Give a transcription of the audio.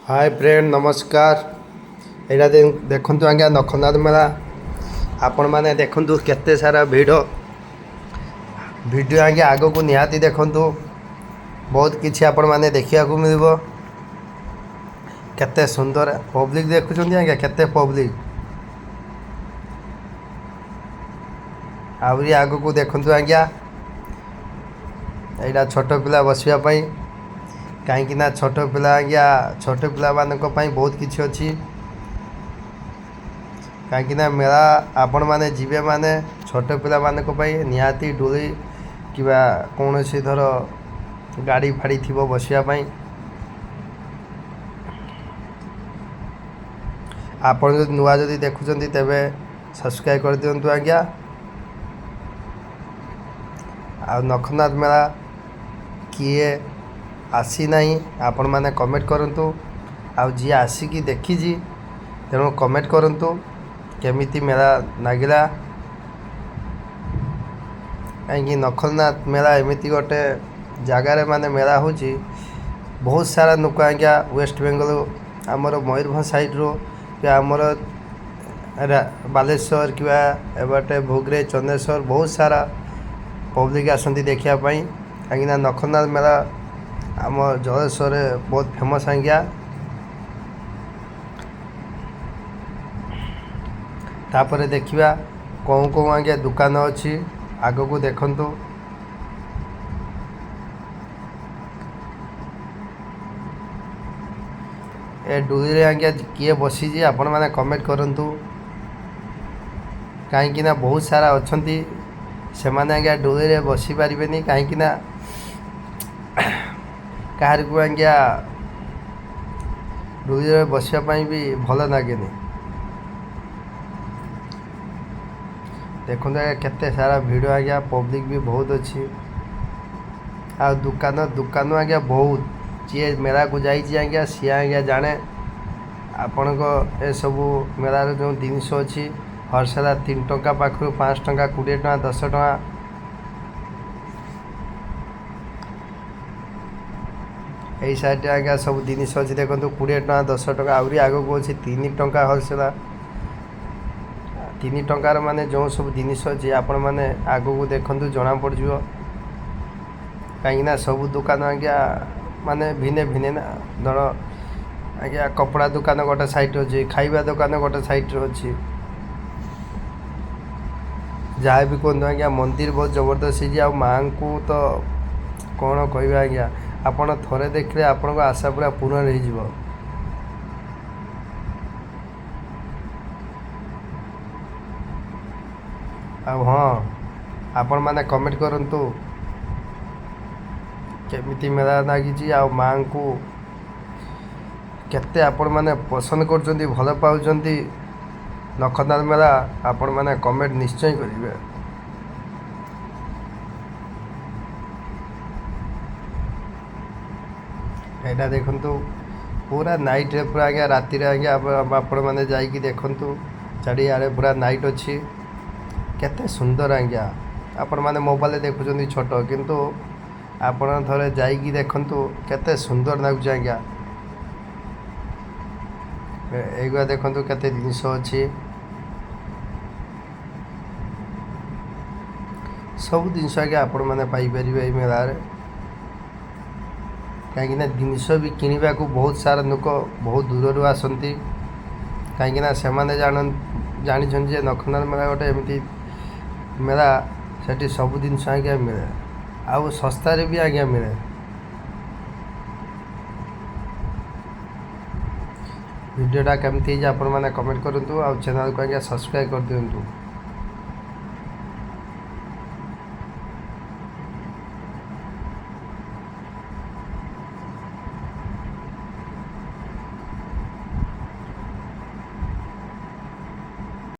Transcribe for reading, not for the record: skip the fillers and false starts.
ହାଏ friend, ନମସ୍କାର। ଏଇଟା ଦେଖନ୍ତୁ ଆଜ୍ଞା, ନଖନାଥ ମେଳା। ଆପଣମାନେ ଦେଖନ୍ତୁ କେତେ ସାରା ଭିଡ଼। ଭିଡ଼ିଓ ଆଜ୍ଞା ଆଗକୁ ନିହାତି ଦେଖନ୍ତୁ, ବହୁତ କିଛି ଆପଣମାନେ ଦେଖିବାକୁ ମିଳିବ। କେତେ ସୁନ୍ଦର ପବ୍ଲିକ୍ ଦେଖୁଛନ୍ତି ଆଜ୍ଞା, କେତେ ପବ୍ଲିକ୍। ଆହୁରି ଆଗକୁ ଦେଖନ୍ତୁ ଆଜ୍ଞା। ଏଇଟା ଛୋଟ ପିଲା ବସିବା ପାଇଁ, କାହିଁକି ନା ଛୋଟ ପିଲା ଆଜ୍ଞା, ଛୋଟ ପିଲାମାନଙ୍କ ପାଇଁ ବହୁତ କିଛି ଅଛି। କାହିଁକି ନା ମେଳା ଆପଣମାନେ ଯିବେ ମାନେ ଛୋଟ ପିଲାମାନଙ୍କ ପାଇଁ ନିହାତି ଡୋଳି କିମ୍ବା କୌଣସି ଧର ଗାଡ଼ି ଫାଡ଼ି ଥିବ ବସିବା ପାଇଁ। ଆପଣ ଯଦି ନୂଆ ଯଦି ଦେଖୁଛନ୍ତି, ତେବେ ସବସ୍କ୍ରାଇବ୍ କରିଦିଅନ୍ତୁ ଆଜ୍ଞା। ଆଉ ନଖନାଥ ମେଳା କିଏ ଆସିନାହିଁ, ଆପଣମାନେ କମେଣ୍ଟ କରନ୍ତୁ। ଆଉ ଯିଏ ଆସିକି ଦେଖିଛି, ତେଣୁ କମେଣ୍ଟ କରନ୍ତୁ କେମିତି ମେଳା ଲାଗିଲା। କାହିଁକି ନଖନାଥ ମେଳା ଏମିତି ଗୋଟେ ଜାଗାରେ ମାନେ ମେଳା ହେଉଛି, ବହୁତ ସାରା ଲୋକ ଆଜ୍ଞା ୱେଷ୍ଟ ବେଙ୍ଗଲ, ଆମର ମୟୂରଭଞ୍ଜ ସାଇଡ଼ରୁ କି ଆମର ବାଲେଶ୍ୱର କିମ୍ବା ଏବାଟେ ଭୋଗରେ ଚନ୍ଦେଶ୍ୱର, ବହୁତ ସାରା ପବ୍ଲିକ୍ ଆସନ୍ତି ଦେଖିବା ପାଇଁ। କାହିଁକିନା ନଖନାଥ ମେଳା ଆମ ଜଳେଶ୍ୱରରେ ବହୁତ ଫେମସ୍ ଆଜ୍ଞା। ତାପରେ ଦେଖିବା କେଉଁ କେଉଁ ଆଜ୍ଞା ଦୋକାନ ଅଛି। ଆଗକୁ ଦେଖନ୍ତୁ। ଏ ଡୋଳିରେ ଆଜ୍ଞା କିଏ ବସିଛି, ଆପଣମାନେ କମେଣ୍ଟ କରନ୍ତୁ। କାହିଁକି ନା ବହୁତ ସାରା ଅଛନ୍ତି, ସେମାନେ ଆଜ୍ଞା ଡୋଳିରେ ବସି ପାରିବେନି, କାହିଁକି ନା କାହାରିକୁ ଆଜ୍ଞା ଡୋଳିରେ ବସିବା ପାଇଁ ବି ଭଲ ଲାଗେନି। ଦେଖନ୍ତୁ ଆଜ୍ଞା, କେତେ ସାରା ଭିଡ଼ ଆଜ୍ଞା, ପବ୍ଲିକ୍ ବି ବହୁତ ଅଛି। ଆଉ ଦୋକାନ ଦୋକାନ ଆଜ୍ଞା ବହୁତ। ଯିଏ ମେଳାକୁ ଯାଇଛି ଆଜ୍ଞା, ସିଏ ଆଜ୍ଞା ଜାଣେ। ଆପଣଙ୍କ ଏସବୁ ମେଳାରେ ଯେଉଁ ଜିନିଷ ଅଛି, ହୋଲସେଲ୍ 3 ଟଙ୍କା ପାଖରୁ 5 ଟଙ୍କା, 20 ଟଙ୍କା, 10 ଟଙ୍କା। ଏଇ ସାଇଡ଼୍ରେ ଆଜ୍ଞା ସବୁ ଜିନିଷ ଅଛି, ଦେଖନ୍ତୁ, 20 ଟଙ୍କା, 10 ଟଙ୍କା। ଆହୁରି ଆଗକୁ ଅଛି 3 ଟଙ୍କା ହୋଲସେଲ୍। 3 ଟଙ୍କାର ମାନେ ଯେଉଁ ସବୁ ଜିନିଷ ଅଛି, ଆପଣମାନେ ଆଗକୁ ଦେଖନ୍ତୁ, ଜଣା ପଡ଼ିଯିବ। କାହିଁକିନା ସବୁ ଦୋକାନ ଆଜ୍ଞା ମାନେ ଭିନେ ଭିନେ ନା। ଧର ଆଜ୍ଞା, କପଡ଼ା ଦୋକାନ ଗୋଟେ ସାଇଡ଼୍ ଅଛି, ଖାଇବା ଦୋକାନ ଗୋଟେ ସାଇଡ଼୍ରେ ଅଛି। ଯାହା ବି କୁହନ୍ତୁ ଆଜ୍ଞା, ମନ୍ଦିର ବହୁତ ଜବରଦସ୍ତ ହେଇଛି। ଆଉ ମାଆଙ୍କୁ ତ କ'ଣ କହିବା ଆଜ୍ଞା, ଆପଣ ଥରେ ଦେଖିଲେ ଆପଣଙ୍କ ଆଶା ପୁରା ପୂରଣ ହେଇଯିବ। ଆଉ ହଁ, ଆପଣମାନେ କମେଣ୍ଟ କରନ୍ତୁ କେମିତି ମେଳା ଲାଗିଛି ଆଉ ମାଆଙ୍କୁ କେତେ ଆପଣମାନେ ପସନ୍ଦ କରୁଛନ୍ତି, ଭଲ ପାଉଛନ୍ତି ନଖନାଥ ମେଳା। ଆପଣମାନେ କମେଣ୍ଟ ନିଶ୍ଚୟ କରିବେ। ଏଇଟା ଦେଖନ୍ତୁ, ପୁରା ନାଇଟ୍ରେ, ପୁରା ଆଜ୍ଞା ରାତିରେ ଆଜ୍ଞା ଆପଣମାନେ ଯାଇକି ଦେଖନ୍ତୁ, ଚାରିଆଡ଼େ ପୁରା ନାଇଟ୍ ଅଛି। କେତେ ସୁନ୍ଦର ଆଜ୍ଞା। ଆପଣମାନେ ମୋବାଇଲରେ ଦେଖୁଛନ୍ତି ଛୋଟ, କିନ୍ତୁ ଆପଣ ଥରେ ଯାଇକି ଦେଖନ୍ତୁ କେତେ ସୁନ୍ଦର ଲାଗୁଛି ଆଜ୍ଞା। ଏଇଗୁଡ଼ା ଦେଖନ୍ତୁ କେତେ ଜିନିଷ ଅଛି। ସବୁ ଜିନିଷ ଆଜ୍ଞା ଆପଣମାନେ ପାଇପାରିବେ ଏଇ ମେଳାରେ। କାହିଁକିନା ଜିନିଷ ବି କିଣିବାକୁ ବହୁତ ସାରା ଲୋକ ବହୁତ ଦୂରରୁ ଆସନ୍ତି। କାହିଁକିନା ସେମାନେ ଜାଣିଛନ୍ତି ଯେ ନଖନାଥ ମେଳା ଗୋଟେ ଏମିତି ମେଳା, ସେଠି ସବୁ ଜିନିଷ ଆଜ୍ଞା ମିଳେ ଆଉ ଶସ୍ତାରେ ବି ଆଜ୍ଞା ମିଳେ। ଭିଡ଼ିଓଟା କେମିତି ହେଇଛି, ଆପଣମାନେ କମେଣ୍ଟ କରନ୍ତୁ ଆଉ ଚ୍ୟାନେଲକୁ ଆଜ୍ଞା ସବସ୍କ୍ରାଇବ୍ କରିଦିଅନ୍ତୁ।